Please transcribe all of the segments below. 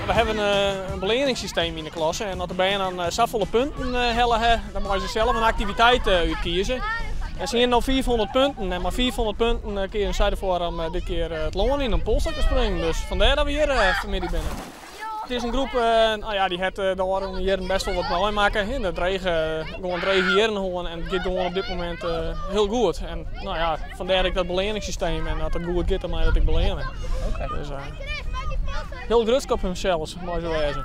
We hawwe in beleanningssysteem yn de klasse en as de bern dan safolle punten helle ha, dan meie se sels in aktiviteit útkieze. En se hiene no 500 punten en mei 500 punten keazen sy derfoar om dit kear it lân yn om polstok te springen. Dus fandêr dat we hjir fanmiddei binne. It is in groep, no ja, dy hat de ôfrûne jierren best wol wat meimakke. De drege, gewoan drege jierren hân en it giet gewoan op dit momint hiel goed. En no ja, fandêr ek dat beleanningssysteem en as it goed giet dan mei dat ek beleane. Dus hiel grutsk op himsels, mei se wêze.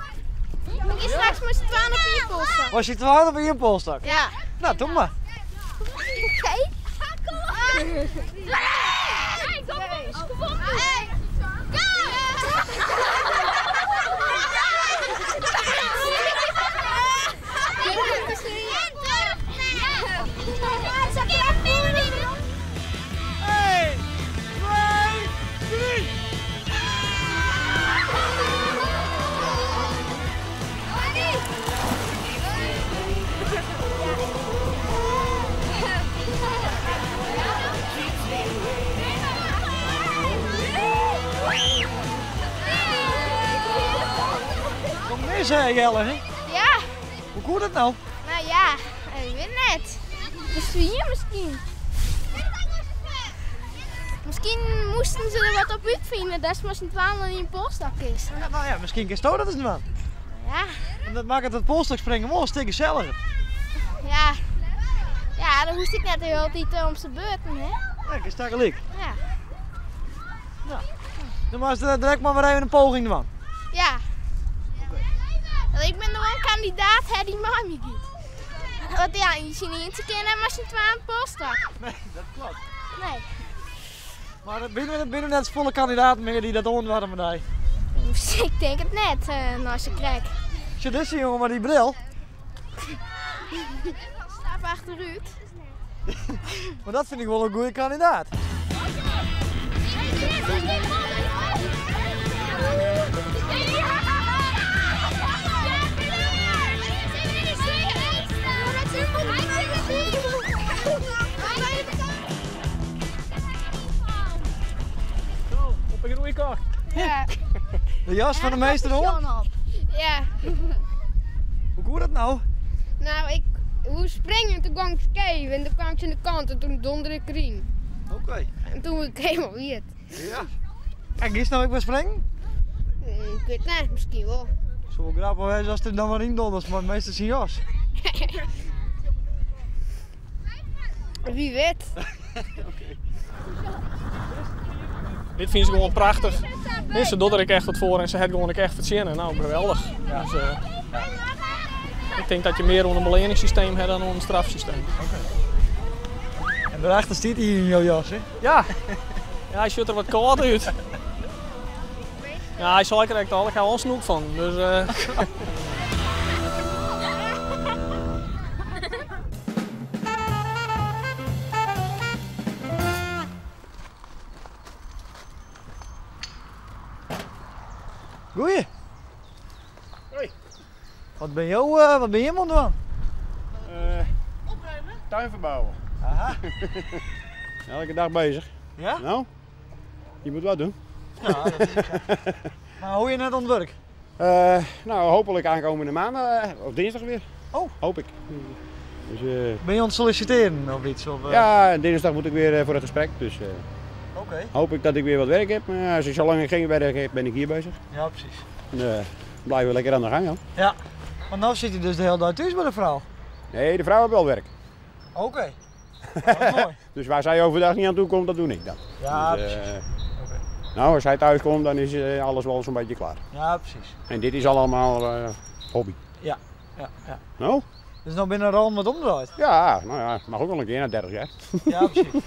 We gean straks mei syn twaen op ien polstok. Mei syn twaen op ien polstok? Ja. Nou, doe mar. Oké. Kom mis, hè, Jelle, hè? Ja. Hoe koe dat no? Nou ja, ik wit net. De swier miskien. Miskien moasten se der wat op útfine, datst mei syn twaen yn in polstok kinst. Ja, no ja, miskien kinsto dat ris dwaan. Ja. En dat makket it polstokspringen wol in stik geselliger. Ja. Ja, dan hoech ik net de hiele tiid om se beurten, hè. Ja, kinst tagelyk. Ja. No, dan moatst direkt mar wer even in poging dwaan. Ja. Want ik bin wol in kandidaat hè dy't mei my giet. Want ja, yn syn ientsje kin net mei syn twaen polstok. Nee, dat kloppet. Nee. Mar binne der net folle kandidaten mear dy't dat oandoarre mei dy? Ik tink it net, nei sa krekt. Sjoch dizze jonge mei dy bril. Stap achterút. Mar dat fyn ik wol in goede kandidaat. Zo, op een roeikak. Ja. De jas fan de meester oan? Ja. Hoe koe dat no? Nou, ik woe springen en toen kwam ik skeef en toen kwam ik aan de kant en toen donderde ik erin. Oké. En toen wurd ik helemaal wiet. Ja. En giest no ek wer springen? Ik wit net, miskien wol. Soe wol grappich wêze ast der dan wer yn donderst mei meester syn jas. Wie wit. Dit fine se gewoan prachtich. Se docht der ek echt wat foar en se hat gewoan ek echt fertsjinne. Nou, geweldich. Dus, ik tink dat je mear oan in beleanningssysteem ha dan oan in strafsysteem. En dêrachter stiet hy yn jo jas, hè? Ja. Ja, hy sjocht der wat kâld út. Ja, hy sei krekt al, ik ha al in snoek fan. Dus, uh... Goeie. Hoi. Wat bin jo, uh, wat bin jim oan it dwaan? Uh, tuin verbouwen. Aha. Elke dag bezig. Ja? Nou, je moet wat doen. Ja, dat is Maar hoe je net oan it wurk? Uh, nou, hopelijk aankomende maandag of dinsdag weer. Oh. Hoop ik. Dus, uh, Ben je aan het solliciteren of iets? Of, Ja, dinsdag moet ik weer voor het gesprek. Dus okay. hoop ik dat ik weer wat werk heb. Maar als ik zo lang geen werk heb, ben ik hier bezig. Ja, precies. En, blijven we lekker aan de gang, ja. Ja, want nu zit je dus de hele dag thuis bij de vrouw? Nee, de vrouw heeft wel werk. Oké. Okay. Dat is mooi. Dus waar zij overdag niet aan toe komt, dat doe ik dan. Ja, dus, precies. Okay. Nou, als zij thuis komt, dan is alles wel zo'n beetje klaar. Ja, precies. En dit is allemaal hobby. Ja, ja, ja. Nou? Dus nou binnen een rol wat omdraait? Ja, nou ja, mag ook wel een keer na 30 jaar. Ja, precies.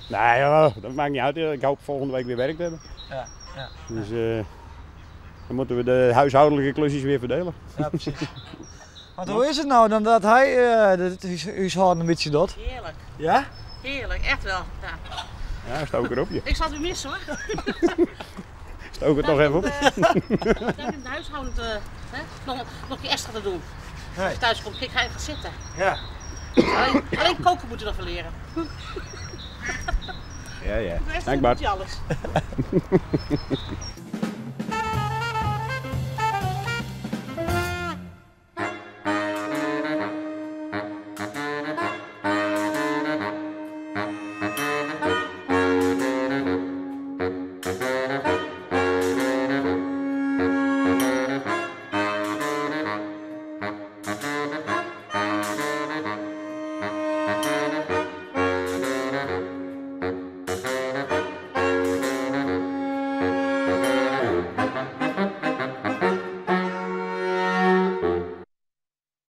Nee, joh, dat maakt niet uit. Ik hoop volgende week weer werk te hebben. Ja, ja. Dus dan moeten we de huishoudelijke klusjes weer verdelen. Ja, precies. Want hoe is it no dan dat hy it húshâlden in bytsje docht? Hearlik. Ja? Hearlik, echt wel. Ja. Ja, stook erop je. Ik zal het weer missen hoor. Stook het nog even op. Dan in het huishouden te, hè, nog een keer extra te doen. Nee. Als je thuis komt, ik ga even zitten. Ja. Alleen koken moet je nog wel leren. Ja, ja. De rest Dank doet Bart. hij alles.